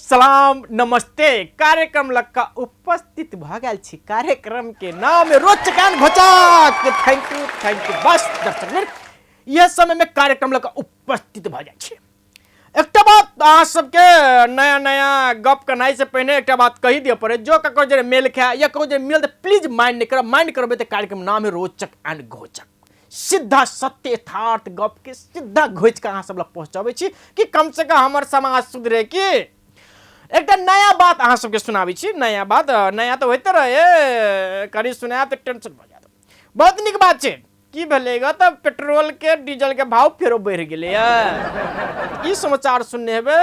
सलाम नमस्ते। कार्यक्रम लक्का उपस्थित भऽ गेल छी। कार्यक्रम के नाम है रोचक एंड घोचक। Thank you, thank you. बस दर्शक मित्र, यह समय में कार्यक्रम लक्का उपस्थित भऽ जाइ छी। एकटा बात अहाँ सबके नया नया गप करनाइ से पहिने एकटा बात कहि दिअ पड़े, जो ककरो जे मेल खाए या ककरो जे मिलल तऽ प्लीज माइंड नहि करब। माइंड करबै तऽ कार्यक्रम नाम है रोचक एंड घोचक। सीधा सत्य यथार्थ गप के सीधा घोचि कऽ अहाँ सब लग पहुँचबै छी कि कम से कम हमर समाज सुधरे। की एकटा नया बात अहाँ सबके सुनाबै छी, नया बात, नया तऽ होइते रहे, कनि सुनायब तऽ टेंशन भऽ जायत। बहुत नीक बात छै। की भेलै ग, तऽ पेट्रोल के डीजल के भाव फेरो बढ़ि गेलैए। ई समाचार सुनने हेबै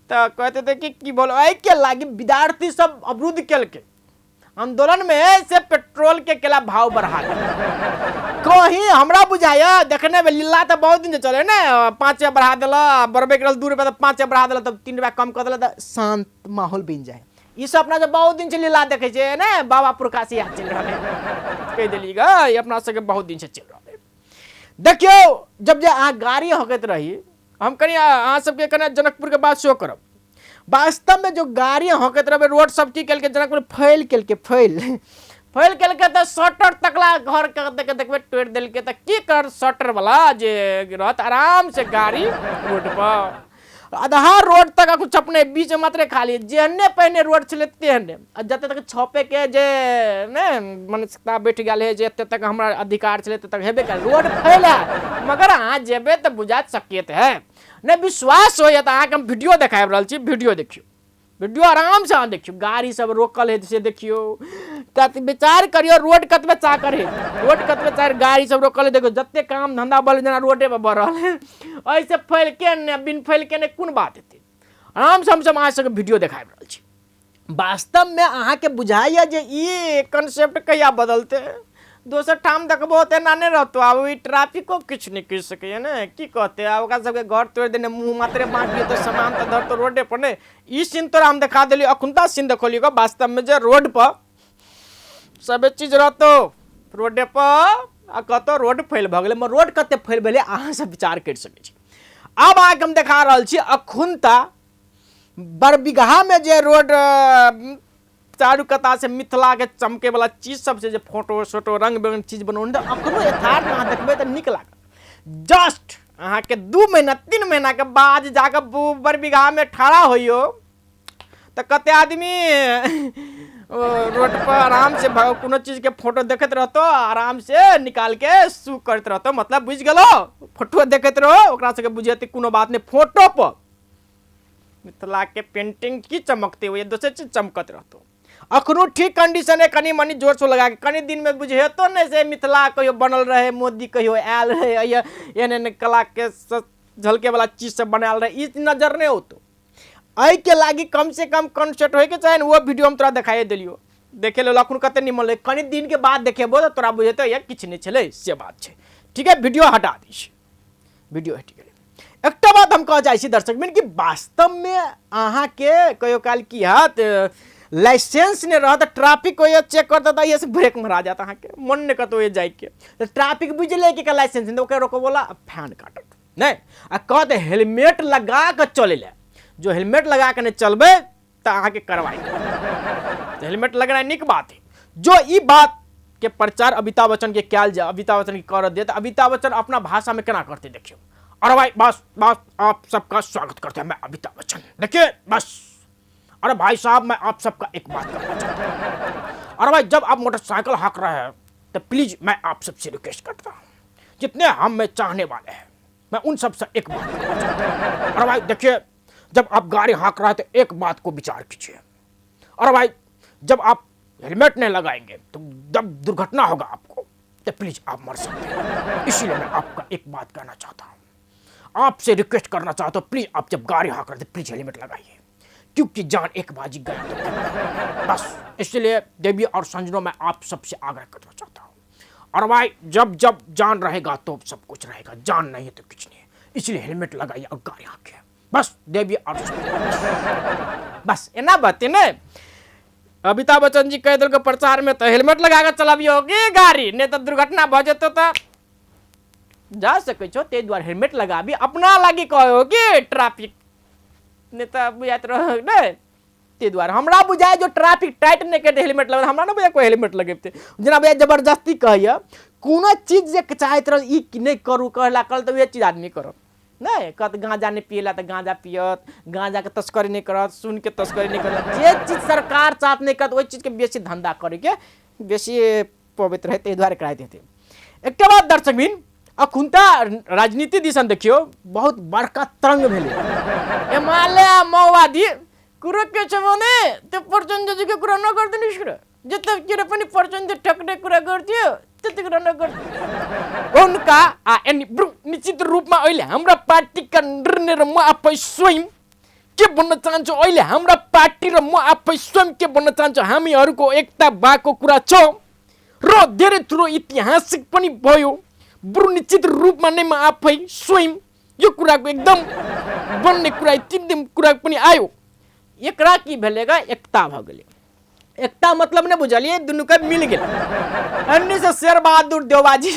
तऽ कहैत हेतै कि की बोलो, एहिके लागि विद्यार्थी सब अवरुद्ध केलकै आंदोलन में से पेट्रोल के केला भाव बढ़ा दे। कहीं हमरा बुझाया देखने में लीला तो बहुत दिन से चले ने, 5 रुपया बढ़ा देला, बढ़बे के रहल 2 रुपया तो 5 रुपया बढ़ा देला, तब 3 रुपया कम कर देला तो शांत माहौल बन जाए। ई सब अपना सब बहुत दिन से लीला देखे छे ने, बाबा पुरखा से याद चल रहा है, कह देली ग, ई अपना सबके बहुत दिन से चल रहा है। देखियो जब जे अहाँ गाड़ी हकैत रही, हम कनि अहाँ सबके कने जनकपुर के बात सेहो करब। वास्तव में जो गाड़ी हकैत रहबै, रोड सब की केलकै जनकपुर फैल केलकै, फैल फैल केलकै तऽ शटर तकला घर के देख देखबै तोड़ि देलकै। तऽ की कर शटर वाला जे रहत आराम से गाड़ी रोड पर आधा रोड तक अखन छपने, बीच में मात्रे खाली, जेहने पहिने रोड छलै तेहने, आ जते तक छपे के जे ने मानसिकता बैठ गेल है जे एते तक हमरा अधिकार छलै तते तक हेबे कयल, रोड फैल है मगर अहाँ जेबै तऽ बुझा सकेत है। नहि विश्वास होइए तऽ अहाँके हम वीडियो देखाबि रहल छी, वीडियो देखियौ, वीडियो आराम से अहाँ देखियौ, गाड़ी सब रोकल है से देखियौ, तऽ विचार करियौ रोड कतबे चाकर है, रोड कतबे चाकर, गाड़ी सब रोकल है, देखियौ जते काम धंधा बढ़ल जेना रोडे पर बढ़ रहल है, एहिसँ फैल के ने बिन फैल के ने कोन बात हेतै। आराम से हमसब अहाँ सबके वीडियो देखाबि रहल छी। वास्तव में अहाँके बुझाइए जे ई कॉन्सेप्ट कहिया बदलतै, दोसर ठाम देखबो तऽ एना नहि रहतौ। आब ई ट्रैफिको किछु नहि कहि सकैए ने, की कहतै आब ओकरा सबके घर तोड़ि देने मुँह मात्रे बाँकी हेतै, सामान तऽ धरतौ रोडे पर ने। ई सीन तोरा हम देखा देलियौ, अखुनता सीन देखौलियौ। वास्तव में जे रोड पर सबे चीज रहतौ रोडे पर, आ कतौ रोड फैल भऽ गेलै, मगर रोड कते फैल भेलै अहाँ सब विचार करि सकै छी। आब अहाँके हम देखा रहल छी अखुनता बरबीघा में जे रोड चारू कता से मिथिला के चमके वाला चीज सब से जे फोटो सोटो रंग बिरंग चीज बनौने, तऽ अखनो यथार्थ अहाँ देखबै तऽ नीक लागत। जस्ट अहाँके 2 महीना 3 महीना के बाद जाकऽ बरबीघा में ठड़ा होइयो तऽ कते आदमी रोड पर आराम से कोनो चीज के फोटो देखैत रहतो, आराम से निकाल के सू करैत रहतो, मतलब बुझि गेलो, फोटो देखैत रहो, ओकरा सबके बुझेतै कोनो बात नहि। फोटो पर मिथिला के पेंटिंग की चमकते हुए दोसर चीज चमकत रहतो। अखनो ठीक कंडीशन है, कनि मनि जोर शोर लगा के कनि दिन में बुझेतो नहीं से मिथिला कहियो बनल रहे, मोदी कहियो आयल रहे, एहन एहन कला के झलके वाला चीज सब बनायल रहे, ई नजर नहीं होतो। एहि के लागी कम से कम कॉन्सेप्ट होय के चाही। वो वीडियो हम तोरा देखाइए देलियो, देखे लेल अखन कते निमन लगे, कनि दिन के बाद देखेबो तऽ तोरा बुझेतो या किछु नहीं छलै, से बात छै। ठीक है, वीडियो हटा दै छी, वीडियो हटि गेलै। एकटा बात हम कहऽ चाहै छी दर्शक मित्र कि वास्तवमे अहाँके कहियो काल की हैत, लाइसेंस नहि रहत तऽ ट्रैफिक होइए चेक करतै तऽ एहिसँ ब्रेक मरा जायत, अहाँके मन नहि करत ओहि जाइके, तऽ ट्रैफिक बुझि लै कि लाइसेंस नहि, ओकरा रोकबोला फैन काटत नहि, आ कहत हेलमेट लगा कऽ चलै लए, जो हेलमेट लगा कऽ नहि चलबै तऽ अहाँके कार्रवाई करत। तऽ हेलमेट लगेनाइ नीक बात है। जो ई बात के प्रचार अमिताभ बच्चन के कयल जाय, अमिताभ बच्चन के करऽ दे, तऽ अमिताभ बच्चन अपना भाषा में केना करते देखियौ। अरे भाई बस बस आप सबका स्वागत करते हैं, मैं अमिताभ बच्चन, देखिए बस। अरे भाई साहब मैं आप सबका एक बात करना चाहता हूँ, अरे भाई जब आप मोटरसाइकिल हाँक रहे हैं तो प्लीज मैं आप सबसे रिक्वेस्ट करता हूँ, जितने हम में चाहने वाले हैं मैं उन सबसे एक बात करना चाहता हूँ। अरे भाई देखिए जब आप गाड़ी हाँक रहे हैं तो एक बात को विचार कीजिए, अरे भाई जब आप हेलमेट नहीं लगाएंगे तो जब दुर्घटना होगा आपको तो प्लीज आप मर सकते हैं, इसीलिए मैं आपका एक बात कहना चाहता हूँ, आपसे रिक्वेस्ट करना चाहता हूँ, प्लीज आप जब गाड़ी हाँक रहे थे प्लीज हेलमेट लगाइए, क्योंकि जान एक बाजी गया तो गया। बस इसलिए देवी और संजनों मैं आप सबसे आग्रह करना चाहता हूँ, और भाई जब जब जान रहेगा तो सब कुछ रहेगा, जान नहीं है तो कुछ नहीं है, इसलिए हेलमेट लगाइए और गाड़ी हाँकिए, बस देवी और संजनों। बस एना बात है ने। अमिताभ बच्चन जी कह देलकै प्रचार में तो हेलमेट लगा के चलाबियो की गाड़ी, नहीं तो दुर्घटना भऽ जेतौ तऽ जा सकै छौ, ताहि दुआरे हेलमेट लगाबी, अपना लागी कहो कि ट्रैफिक नहि तऽ बुझाइत रह नहि। ताहि दुआरे हमरा बुझाय जो ट्रैफिक टाइट नहि करतै हेलमेट लगेबै, हमरा नहि बुझाय कोइ हेलमेट लगेतै। जेना बुझाय जबरदस्ती कहैए कोनो चीज जे चाहैत रहल ई नहि करू कहला कहल तऽ उएह चीज आदमी करत नहि कहत। गाँजा नहि पियला तऽ गाँजा पियत, गाँजाके तस्करी नहि करत, सुनके तस्करी नहि करत। जे चीज सरकार चाहत नहि करत ओहि चीजके बेसी धन्धा करैके बेसी पबैत रहै, ताहि दुआरे कराइत हेतै। एकटा बात दर्शक बिन, अखुनता राजनीति दिसन देखियौ बहुत बड़का तरंग भेलै। एमाले आ माओवादी कुरो के छ भने त्यो प्रचण्डजीको कुरा नगरिदिनुहोस् र, जतातिर पनि प्रचण्ड ठक्ने कुरा गर्थ्यो त्यति कुरा नगर्थ्यो हुनका। आ एनी निश्चित रूपमा अहिले हाम्रा पार्टीका निर्णय र म आफै स्वयं के भन्न चाहन्छु, अहिले हाम्रा पार्टी र म आफै स्वयं के भन्न चाहन्छु, हामीहरूको एकता भएको कुरा छ र धेरै ठुलो ऐतिहासिक पनि भयो। बरु निश्चित रूपमा नै म आफै स्वयं यो कुराको एकदम बन्ने कुरा तिन कुरा पनि आयो। एकरा की भेलै गा, एकता भऽ गेलै। एकता मतलब नहि बुझलियै, दुनूके मिल गेल। अन्य से शेरबहादुर देवाजी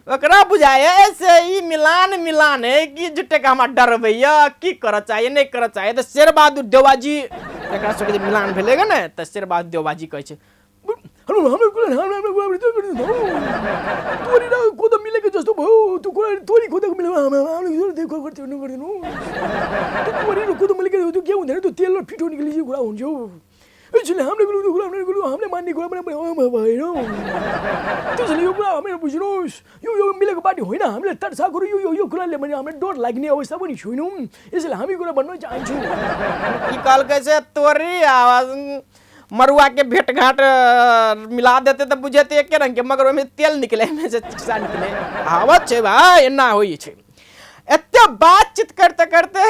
ओकरा बुझाय से ई मिलान मिलान है कि झूठे के हमरा डरबैया, की करऽ चाहिए नहि करऽ चाहिए। तऽ शेरबहादुर देवाजी एकरा सबके जे मिलान भेलै गे ने, तऽ शेरबहादुर देवाजी कहै छै तोरी र कोदो मिलेको जस्तो भयो, त्यो कुरा तोरी कोदोको मिलेको गरिदिनु, त्यो तोरी र कोदो मिलेको त्यो के हुँदैन, त्यो तेल र पिठो निक्लिने कुरा हुन्छ। यसले हामीले कुरा हामीले मान्ने कुरा पनि भएन, त्यसैले यो कुरा हामीले बुझ्नुहोस्, यो यो मिलेको पार्टी होइन। हामीले तर्साएको यो यो यो कुराले भने हामीलाई डर लाग्ने अवस्था पनि छैनौँ, यसैले हामी कुरा भन्न चाहन्छौँ। ई कहलकै से तोरी आवाज मरुआ के भेंट घाट मिला देते तऽ बुझेते एके रंग के, मगर ओहिमे तेल निकले, एहिमे से चिक्सा निकले। आवाज छै भाइ, एना होइ छै। एते बातचीत करते करते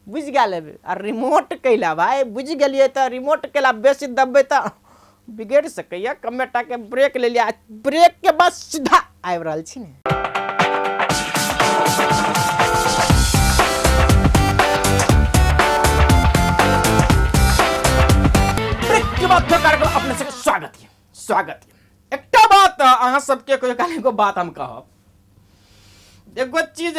बुझि गेल हेबै। आ रिमोट कैला भाइ बुझि गेलियै तऽ रिमोट कैला बेसी दबबै तऽ बिगड़ि सकैए। कमे टाके ब्रेक लेलियै आ ब्रेक के बाद सीधा आबि रहल छी ने। ब्रेक के बाद फेर कार्यक्रम अपने सबके स्वागत है, स्वागत है। एकटा बात अहाँ सबके कहियो काल एगो बात हम कहब, एगो चीज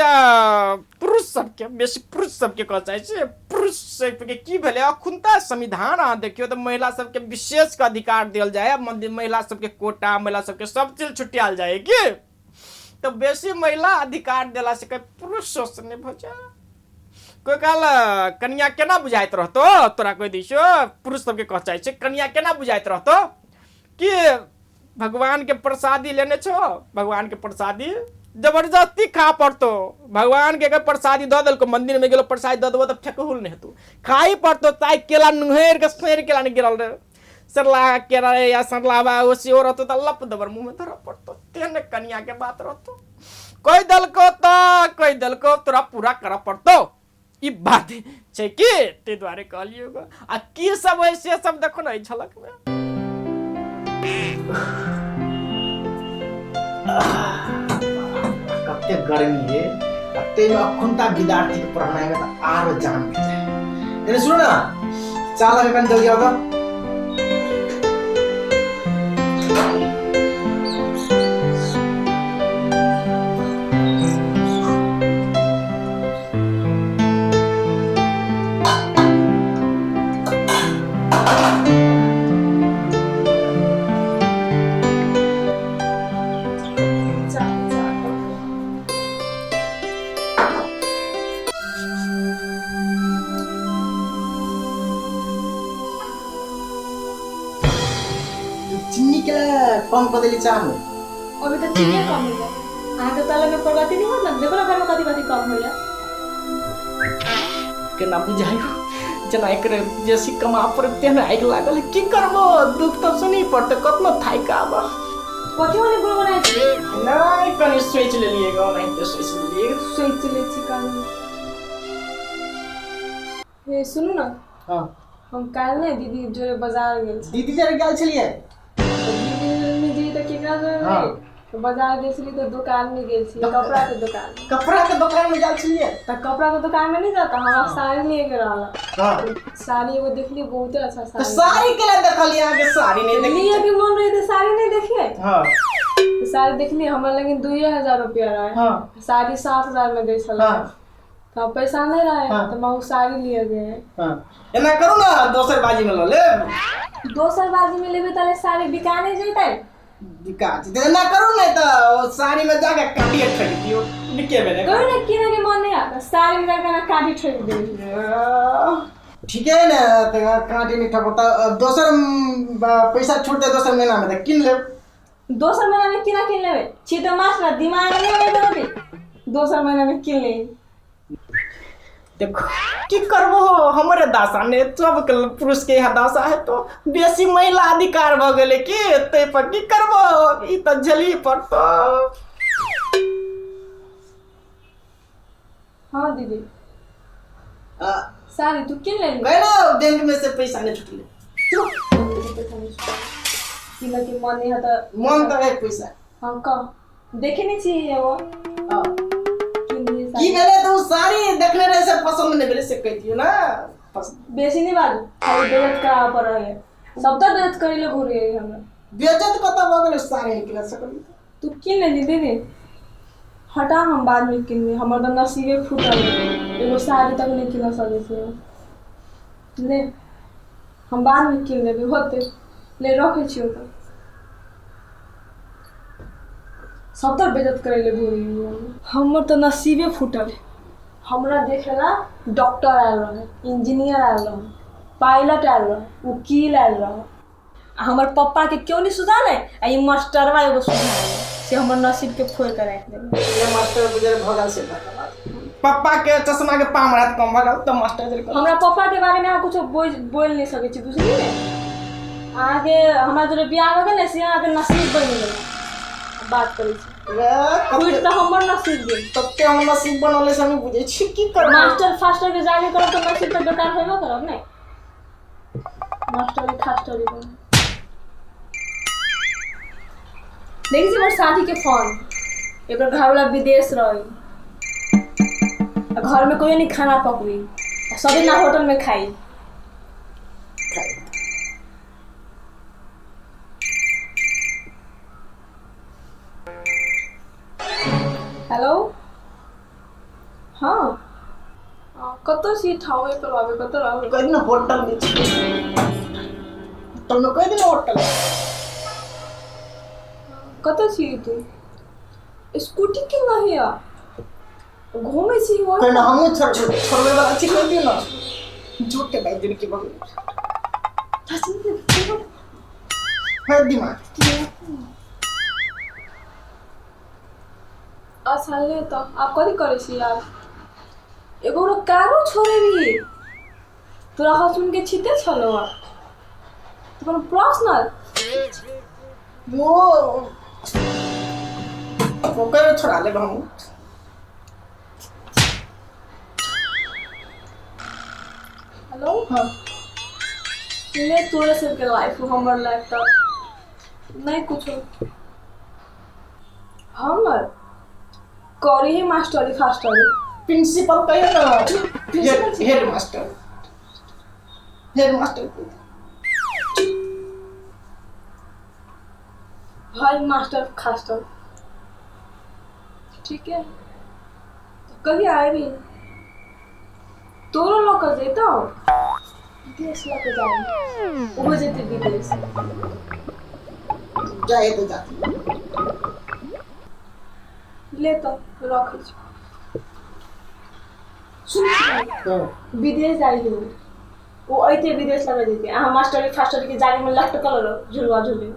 पुरुष सबके, बेसी पुरुष सबके कहऽ चाहै छी। पुरुष सबके की भेलै, अखुनता संविधान अहाँ देखियौ तऽ महिला सबके विशेष के अधिकार देल जाय है, महिला सबके कोटा, महिला सबके सब चीज छुटियाल जाय है की, तऽ बेसी महिला अधिकार देला से कहीं पुरुष शोषण नहि भऽ जाय। कोइ काल कनिया केना बुझाइत रहतो तोरा, कोइ दिशो पुरुष सबके कह चाहै छै, कनिया केना बुझाइत रहतो कि भगवान के प्रसादी लेने छो, भगवान के प्रसादी जबरदस्ती खा पड़तो, भगवान के अगर प्रसादी दऽ देलको, मंदिर में गेलो प्रसादी दऽ देबो तऽ फेकहुल नहि हेतौ, खाइ पड़तो। ताहि केला नुहेर के सड़ि केला नहि गिरल रहे, सरला केरा या सरलावा ओ सेहो रहतो तऽ लप दबर मुँह में धरऽ पड़तो। तेहन कनिया के बात रहतो, कहि देलको तऽ कहि देलको, तोरा पूरा करऽ पड़तो, ई बात छै की। ताहि दुआरे कहलियै गो। आ की सब होइ से सब देखो ने एहि झलक में। कते गर्मी है, आ ताहिमे अखुनता विद्यार्थीके पढ़नाइमे तऽ आरो जान भेटै। एने सुन न, चाह लगे कनि जल्दी आउ तऽ। चिन्नी के कम कऽ देली चाह में। अभी तऽ चिन्नी कम हो गया। अहाँके तले में प्रगति नहीं होत ना, देखो ना घर में कथी कथी कम होइया। केना बुझाइयो, जेना एकरे बेसी कमा पड़े तेहन आगि लागल। की करबो, दुख तऽ सुनी पड़तै, कतनो थाकि आबऽ। कथी वाले गुड़ बनाए छी? नहि, कनि सोचि लेलियै गो, ओनाहिते सोचि लेलियै। सोचि लै छी काल्हि। हे सुनू ने। हाँ। हम काल्हि ने दीदी जोरे बाजार गेल छी। दीदी जोरे गेल छलियै? दीदी जोरे जी तऽ केकरा जोरे? हाँ। तऽ बाजार गेल छलियै तऽ दोकान में गेल छलियै, कपड़ा के दोकान। कपड़ा के दोकान में गेल छलियै? तऽ कपड़ा के दोकान में नहीं जाता, हमरा साड़ी लिए के रहल। हाँ। साड़ी एगो देखली, बहुते अच्छा तऽ साड़ी। साड़ी केला देखलियै अहाँके? साड़ी नहि देखली लिए के मन रहे तऽ साड़ी नहीं देखिए। हाँ। तऽ साड़ी देखली, हमरा लगिन 2000 रुपया रहे। हाँ। साड़ी 7000 में दै छलै। हाँ। तो पैसा नहीं रहे। हाँ। तो माँ साड़ी लिए गए। हाँ, एना करू ना, दोसर बाजी में लऽ लेब। दोसर बाजी में लेबे ताले साड़ी बिका नहीं जैतै। बिका जेतै। एना करू ने तऽ ओ साड़ी में जाके काटिए ठोकि दियौ, निके भेलै। करू ने, किने के मन नहीं आता, साड़ी में जाके ना काटी ठोक देबी। ठीके है ने, तऽ काँटी नहि ठोकब तऽ दोसर पैसा छूटतै दोसर महीनामे तऽ कीन लेब। दोसर महीना में केना किन लेबै? छी तऽ मास्टर, दिमाग नहीं आबै तऽ दोसर महीना में किन ले। देखो की करबो, हमरे दशा ने सबके पुरुष के यहाँ दशा है तो बेसी महिला अधिकार भऽ गेलै की, ताहि पर की करबो, ई तऽ झेलही पड़तो। हाँ दीदी, साड़ी तू किन लेली? कहे ना बैंक में से पैसा नहीं छुटले। किन के मन नहीं है तऽ मन तऽ है पैसा। हाँ कह, देखे नहीं छी एगो। हाँ। किन लिए की साड़ी? भेलै तऽ ओ साड़ी देखने रहै से पसन्द नहि भेलै, से कहि दियौ ने पसन्द। बेसी नहीं बाजू, खाली बेइज्जत करा पर रहे, सब तऽ बेइज्जत करै ले घूरे हमरा। बेइज्जत कतऽ भऽ गेलै? साड़ी नहि किन सकलियै। तू किन लेली दीदी? हटा, हम बाद में किनबै। हमर तऽ नसीबे फूटल है, एगो साड़ी तक नहीं किन सकै छियै। ले, हम बाद में किन लेबै, होतै। ले, रखै छियौ। तऽ सब तऽ बेइज्जत करै ले घूरे। हमर तऽ नसीबे फूटल है। हमरा देखेला डॉक्टर आयल रहे, इंजीनियर आयल रहे, पायलट आयल रहे, वकील आयल रहे, आ हमर पप्पा के क्यों नहीं सुझाले, आ ई मास्टरवा एगो सुझाले से हमर नसीब के फोड़ के राखि देले। ये मास्टर गुजर भऽ गेल से भऽ गेल। पप्पा के चश्मा के पाम रात कम भऽ गेल तऽ मास्टर जल। हमरा पप्पा के बारे में अहाँ कुछो बोल बोल नहीं सकै छी, बुझलियै ने? अहाँके हमरा जोरे बियाह भऽ गेल ने, से अहाँके नसीब बनि गेल। बात करै छी, फूटि तऽ हमर नसीब गेल। तते हम नसीब बनल से हम बुझै छी की करबै। मास्टर फास्टर के जाके करब तऽ नसीब तऽ बेकार होबे करब ने। मास्टरी फास्टरी बन। देखै छी हमर साथी के फोन, एकर घरवाला विदेश रहे आ घर में कोई नहीं खाना पकबी, आ सब दिन होटल में खाई। हेलो, हाँ, कतऽ छी? ठावे पर आबे, कतऽ रहबै? कहि दिना होटल में छी, होटल में कहि दिना होटल। कतऽ छी तू? स्कूटी के नहीं आ घूमै छी वो। कहि ना हमहूँ छोड़बै वाला छी, कहि दियौ ना झूठ के बाजि देली की भऽ गेल है दिमाग। अच्छा ले, तऽ आब कथी करै छी? आब एगो कारो छोड़ेबही? तोरा हसबैंड के छिते छलो आ तो कोनो पर्सनल वो ओकर छोड़ा लेब हमहूँ। हेलो। हाँ। ले, तोरे सबके लाइफ, हमर लाइफ तऽ नहीं कुछो। हमर करी ही मास्टरी फास्टरी। प्रिंसिपल कहियो ना। प्रिंसिपल छी। Head master, head master. भाई मास्टर खास्टर, ठीक है, तो कभी आए भी तोरो लऽ कऽ जैतौ, विदेश लऽ कऽ जाबी, ओहो जेतै विदेश। जाए तो जाती। ले तऽ रखै छी। सुन। हाँ। विदेश जाइ है ओ, अइते विदेश लऽ कऽ जेतै। अहाँ मास्टरी फास्टरी के जागे में लटकल रहो, झुलवा झुली।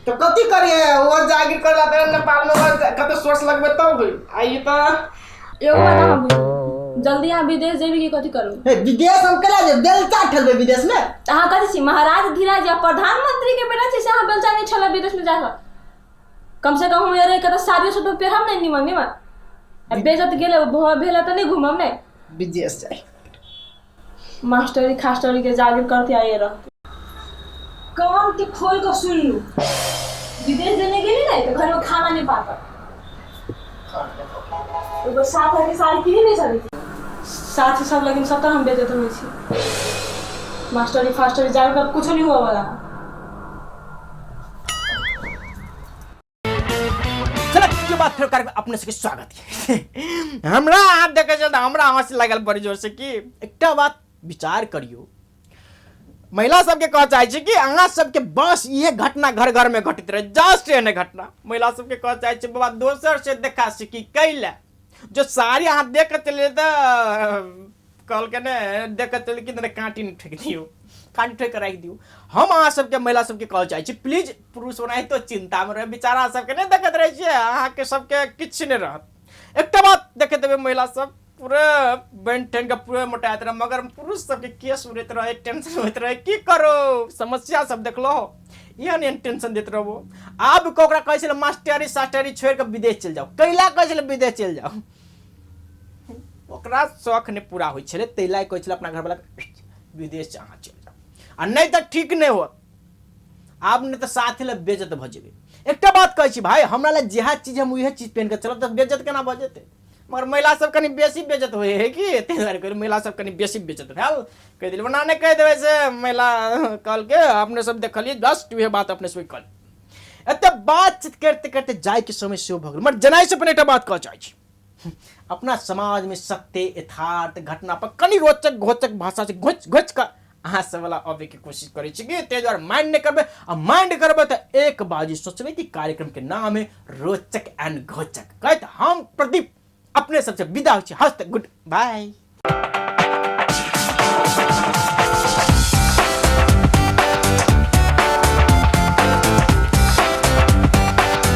तो कथी करिए? वो जागीर करला तऽ नेपाल में कते सोर्स लगबे तब होई आ ई तऽ। एगो बात अहाँ बुझू, जल्दी अहाँ विदेश जेबी कि कथी करू? हे, विदेश हम केना जेब? बेलचा ठेलबै विदेश में? तऽ अहाँ कथी छी, महाराज धीराज या प्रधानमंत्री के बेटा छी से अहाँ बेलचा नहीं छला विदेश में जाकऽ? कम से कम हम रहि कऽ तऽ साड़ियो सब पेरब ने निमन निमन, आ बेजत गेलै भेलै तऽ नहि घूमब ने। विदेश जाए। मास्टरी खास्टरी के जागीर करते आइए रहते। कान के खोल कऽ सुन लू, विदेश देने गेली ने तऽ घर में खाना नहीं पाता। एगो 7,000 के साड़ी किनी नहीं सकै छी। साथ सब लेकिन सबटा हम बेजत होइ छी। मास्टरी फास्टरी जागीर का कुछो नहीं हुआ वाला। चल। के बाद फेर कार्यक्रम अपने सबके स्वागत है। हमरा अहाँ देखै छल तऽ हमरा हँसी लागल बड़ी जोर से कि एकटा बात विचार करियौ, महिला सबके कह चाहै छी कि अहाँ सबके बस इहे घटना घर घर में घटित रहे, जस्ट एहने घटना महिला सबके कह चाहै छी बाबा दोसर से देखा सीखी कैला जो साड़ी अहाँ देख के चलिए तऽ कहलकै ने देख के चलिए कि काँटी नहि ठोकि दियौ, काँटी ठोकि के राखि दियौ। हम अहाँ सबके महिला सबके कहऽ चाहै छी प्लीज पुरुष ओनाहितो चिन्तामे रहै बेचारा सबके नहि देखैत रहै छियै अहाँके सबके किछु नहि रहत। एकटा बात देखैत हेबै महिला सब पूरा बनि ठनि के पूरा मोटाइत रहै, मगर पुरुष सबके केस उड़ैत रहै, टेंशन होइत रहै, की करो समस्या सब देखलहो एहन एहन टेंशन दैत रहबो। आब के ओकरा कहै छलै मास्टरी सास्टरी छोड़ि कऽ विदेश चलि जाउ, कैला कहै छलै विदेश चलि जाउ, ओकरा शौख नहि पूरा होइ छलै ताहि लए कहै छलै अपना घरवलाके विदेश अहाँ चलि जाउ आ नहि तऽ ठीक नहि होत, आब नहि तऽ साथे लए बेइज्जत भऽ जेबै। एकटा बात कहै छी भाइ, हमरा लए जएह चीज हम उएह चीज पहिन कऽ चलब तऽ बेइज्जत केना भऽ जेतै, मगर महिला सब कनि बेसी बेइज्जत होइ है कि ताहि दुआरे कहलियै महिला सब कनि बेसी बेइज्जत भेल कहि देलियै, ओना नहि कहि देबै से महिला कहलकै अपने सब देखलियै जस्ट उएह बात अपने सब कहलियै। एते बातचीत करिते करिते जाइके समय सेहो भऽ गेल, मगर जनाइसँ पहिने एकटा बात कहऽ चाहै छी, अपना समाजमे सत्य यथार्थ घटना पर कनि रोचक घोचक भाषा से घोचि घोचि कऽ अहाँ सब वाला अबैके कोशिश करै छी कि ताहि दुआरे माइंड नहि करबै, आ माइंड करबै तऽ एक बाजी सोचबै कि कार्यक्रमके नाम है रोचक एंड घोचक। कहैत हम प्रदीप अपने सबसे विदा होइ छी। हस्त गुड बाय।